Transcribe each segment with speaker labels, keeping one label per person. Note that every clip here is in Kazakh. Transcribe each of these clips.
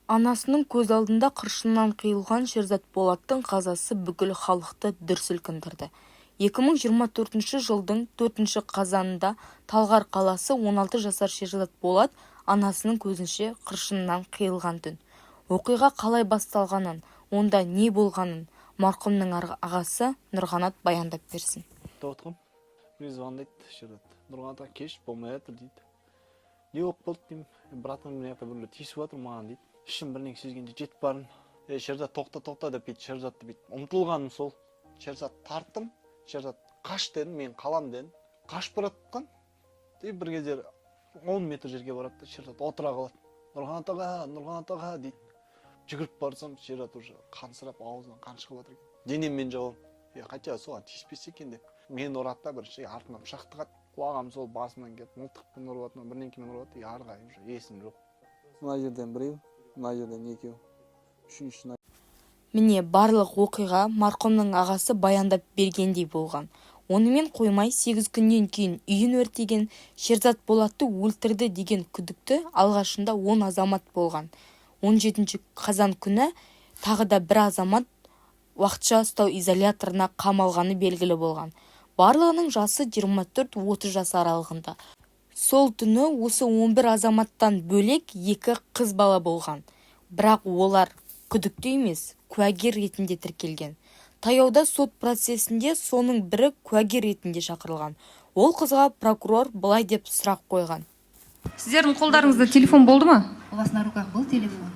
Speaker 1: Анасының көз алдында қыршынынан қиылған Шерзат Болаттың қазасы бүкіл халықты дүр сілкіндірді. 2024 жылдың 4 қазанында Талғар қаласы 16 жасар Шерзат Болат анасының көзінше қыршынынан қиылған түн. Оқиға қалай басталғанын, онда не болғанын марқұмның ағасы Нұрғанат баяндап берсін.
Speaker 2: Тоқтам. Мне звондайды Шерзат. Нұрғанат аға, кеш болмай жатыр дейді. Не болып қалды деймін. Братан, мына жақта біреулер тиісіп жатыр маған дейді. Ішім бірдеңе сезгенде жетіп бардым. Е, Шерзат, тоқта, тоқта деп бүйтіп Шерзатты бүйтіп ұмтылғаным сол. Шерзат тарттым. Шерзат қаш дедім, мен қалам дедім. Қашып бара жатқан. И бір кездері 10 метр жерге барады да Шерзат отыра қалады. Нұрғанат аға, Нұрғанат аға дейді. Жүгіріп барсам, Шерзат уже қансырап, аузынан қан шығып жатыр екен. Денеммен жауам. Е, хотя соған тиіспесе екен деп. Мені ұрады да бірінші артымнан пышақ тығады. Құлағам сол басымнан келіп мылтықпен ұрып жатыр ма, бірдеңкемен ұрып жатыр. И ары қарай уже есім жоқ. Мына жерден біреу, мына жерден екеу, үшіншісін.
Speaker 1: Міне, барлық оқиға марқұмның ағасы баяндап бергендей болған. Онымен қоймай 8 күннен кейін үйін өртеген Шерзат Болатты өлтірді деген күдікті алғашында 10 азамат болған. 17 қазан күні тағы да бір азамат уақытша ұстау изоляторына қамалғаны белгілі болған. Барлығының жасы 24-30 жас аралығында. Сол түні осы 11 азаматтан бөлек 2 қыз бала болған. Бірақ олар күдікті емес, куәгер ретінде тіркелген. Таяуда сот процесінде соның бірі куәгер ретінде шақырылған. Ол қызға прокурор былай деп сұрақ қойған.
Speaker 3: Сіздердің қолдарыңызда телефон болды ма?
Speaker 4: У вас на руках был телефон?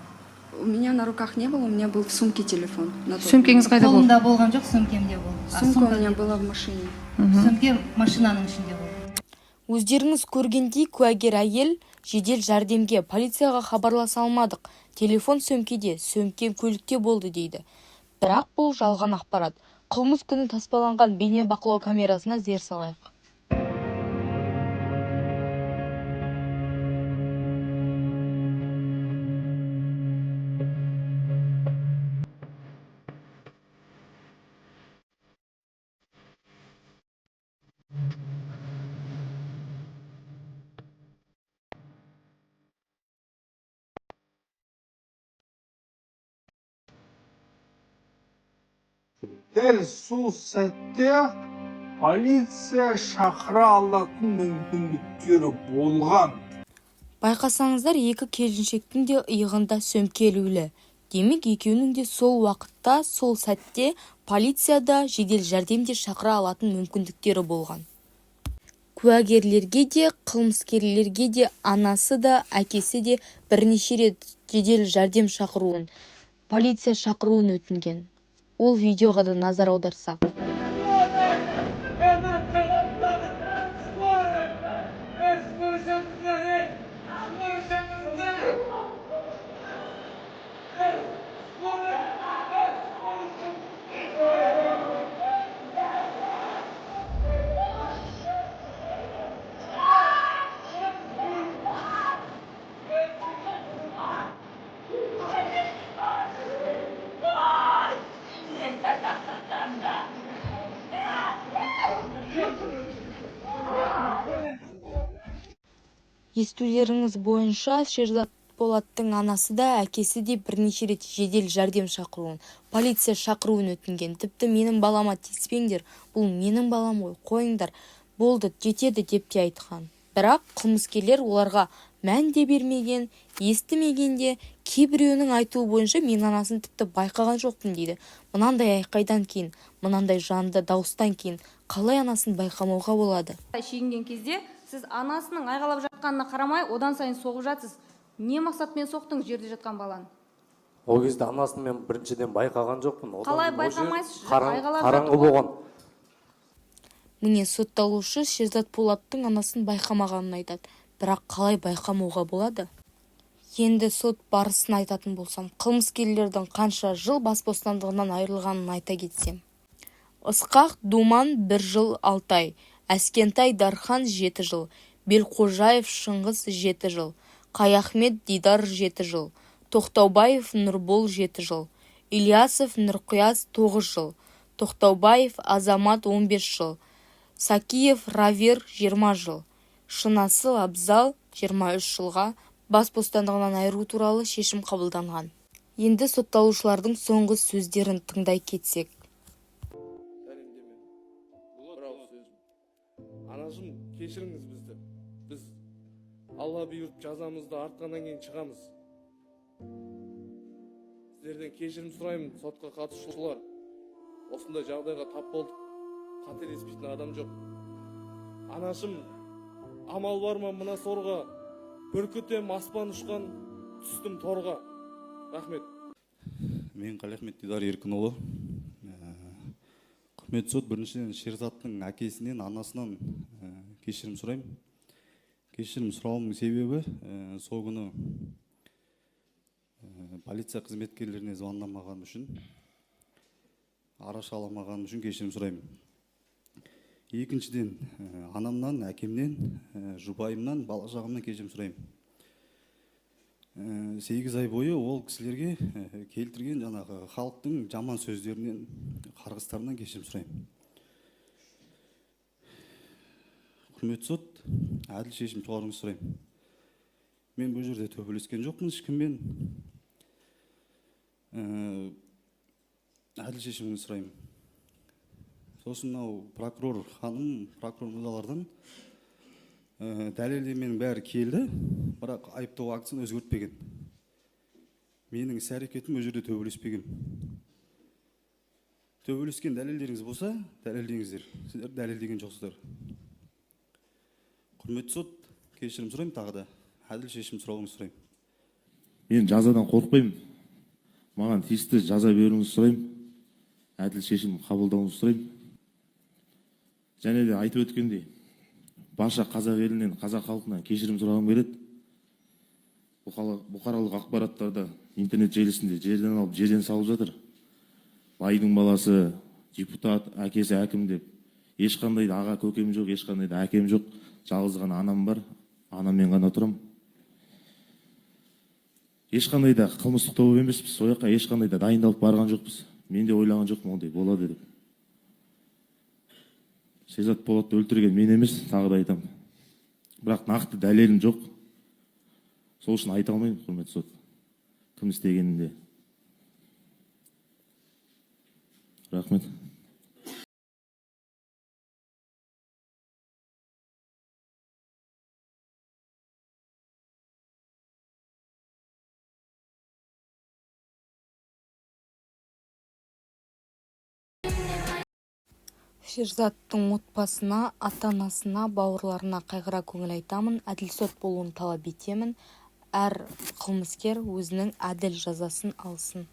Speaker 5: У меня на руках не было, у меня был в сумке телефон. На тот
Speaker 3: Сөмкеңіз қайда болды?
Speaker 4: Қолымда болған жоқ, сөмкемде болды. А
Speaker 5: Сумка у
Speaker 4: сумка
Speaker 5: меня была в машине.
Speaker 4: Сөмке машинаның ішінде болды.
Speaker 1: Өздеріңіз көргендей, куәгер әйел жедел жәрдемге, полицияға хабарласа алмадық, телефон сөмкеде, сөмке көлікте болды дейді. Бірақ бұл жалған ақпарат. Қылмыс күні таспаланған бейнебақылау камерасына зер салайық.
Speaker 6: Дәл сол сәтте полиция шақыра алатын мүмкіндіктері болған.
Speaker 1: Байқасаңыздар, екі келіншектің де иығында сөмке ілулі. Демек, екеуінің де сол уақытта, сол сәтте полицияда, жедел жәрдем де шақыра алатын мүмкіндіктері болған. Куәгерлерге де, қылмыскерлерге де анасы да, әкесі де бірнеше рет жедел жәрдем шақыруын, полиция шақыруын өтінген. Ол видеоға да назар аударсақ. Естулеріңіз бойынша, Шерзат Болаттың анасы да, әкесі де бірнеше рет жедел жәрдем шақыруын, полиция шақыруын өтінген. Тіпті менің балама тиіспеңдер, бұл менің балам ғой, қойыңдар, болды, жетеді деп те айтқан. Бірақ қылмыскерлер оларға мән де бермеген, естімеген де. Кейбіреуінің айтуы бойынша, мен анасын тіпті байқаған жоқпын дейді. Мынандай айқайдан кейін, мынандай жанды дауыстан кейін қалай анасын байқамауға болады?
Speaker 3: Шегінген кезде сіз анасының айғалап жатқанына қарамай, одан сайын соғып жатсыз. Не мақсатпен соқтыңыз жерде жатқан баланы?
Speaker 7: Ол кезде анасын мен біріншіден байқаған жоқпын. Одан
Speaker 3: Қалай
Speaker 7: кейін ол жер
Speaker 3: байқамайсыз? Айғалап
Speaker 7: қараңғы
Speaker 3: жатыр ғой.
Speaker 7: болған.
Speaker 1: Міне, сотталушы Шерзат Болаттың анасын байқамағанын айтады. Бірақ қалай байқамауға болады? Енді сот барысын айтатын болсам, қылмыскерлердің қанша жыл бас бостандығынан айырылғанын айта кетсем. Ысқақ Думан 1 жыл 6 ай, Әскентай Дархан 7 жыл, Белқожаев Шыңғыс 7 жыл, Қаяхмет Дидар 7 жыл, Тоқтаубаев Нұрбол 7 жыл, Ильясов Нұрқияс 9 жыл, Тоқтаубаев Азамат 15 жыл, Сакиев Равир 20 жыл, Шынасыл Абзал 23 жылға Бас бостандығынан айыру туралы шешім қабылданған. Енді сотталушылардың соңғы сөздерін тыңдай кетсек.
Speaker 8: Сәлемдеме. Бір ауыз сөзім. Анашым, кешіріңіз бізді. Біз, Алла бұйырып, жазамызды артқаннан кейін шығамыз. Сіздерден кешірім сұраймын, сотқа қатысушылар. Осындай жағдайға тап болдық. Қателеспейтін адам жоқ. Анашым, амал бар ма мына сорға? Бүркітем аспан ұшқан, түстім торға. Рахмет.
Speaker 9: Мен, Қалиахмет Дидар Еркінұлы. Құрметті сот, біріншіден, Шерзаттың әкесінен, анасынан кешірім сұраймын. Кешірім сұрауымның себебі, сол күні полиция қызметкерлеріне звондамағаным үшін, арашаламағаным үшін кешірім сұраймын. Екіншіден, анамнан, әкемнен, жұбайымнан, бала шағамнан кешірім сұраймын. 8 ай бойы ол кісілерге келтірген жаңағы халықтың жаман сөздерінен, қарғыстарынан кешірім сұраймын. Құрметті сот, әділ шешім шығаруыңызды сұраймын. Мен бұл жерде төбелескен жоқпын ешкіммен. Әділ шешіміңізді сұраймын. Сосын мынау прокурор ханым, прокурор мырзалардан дәлелдеменің бәрі келді, бірақ айыптау актісін өзгертпеген. Менің іс әрекетім ол жерде төбелеспеген. Төбелескен дәлелдеріңіз болса, дәлелдеңіздер. Сіздер дәлелдеген жоқсыздар. Құрметті сот, кешірім сұраймын, тағы да әділ шешім сұрауыңызды сұраймын.
Speaker 8: Мен жазадан қорықпаймын. Маған тиісті жаза беруіңізді сұраймын. Әділ шешім қабылдауыңызды сұраймын. Және де айтып өткендей, барша қазақ елінен, қазақ халқынан кешірім сұрағым келеді. Бұқаралық ақпараттарда, интернет желісінде жерден алып, жерден салып жатыр. Байдың баласы, депутат, әкесі әкім деп. Ешқандай да аға көкем жоқ, ешқандай да әкем жоқ. Жалғыз ғана анам бар, анаммен ғана тұрамын. Ешқандай да қылмыстық топ емеспіз, сол жаққа ешқандай да дайындалып барған жоқпыз. Мен де ойлаған жоқпын ондай болады деп. Шерзат Болатты өлтірген мен емес, тағы да айтамын. Бірақ нақты дәлелім жоқ. Сол үшін айта алмаймын, құрметті сот, кім істегенін де. Рахмет.
Speaker 1: Шерзаттың отбасына, ата-анасына, бауырларына қайғыра көңіл айтамын. Әділ сот болуын талап етемін. Әр қылмыскер өзінің әділ жазасын алсын.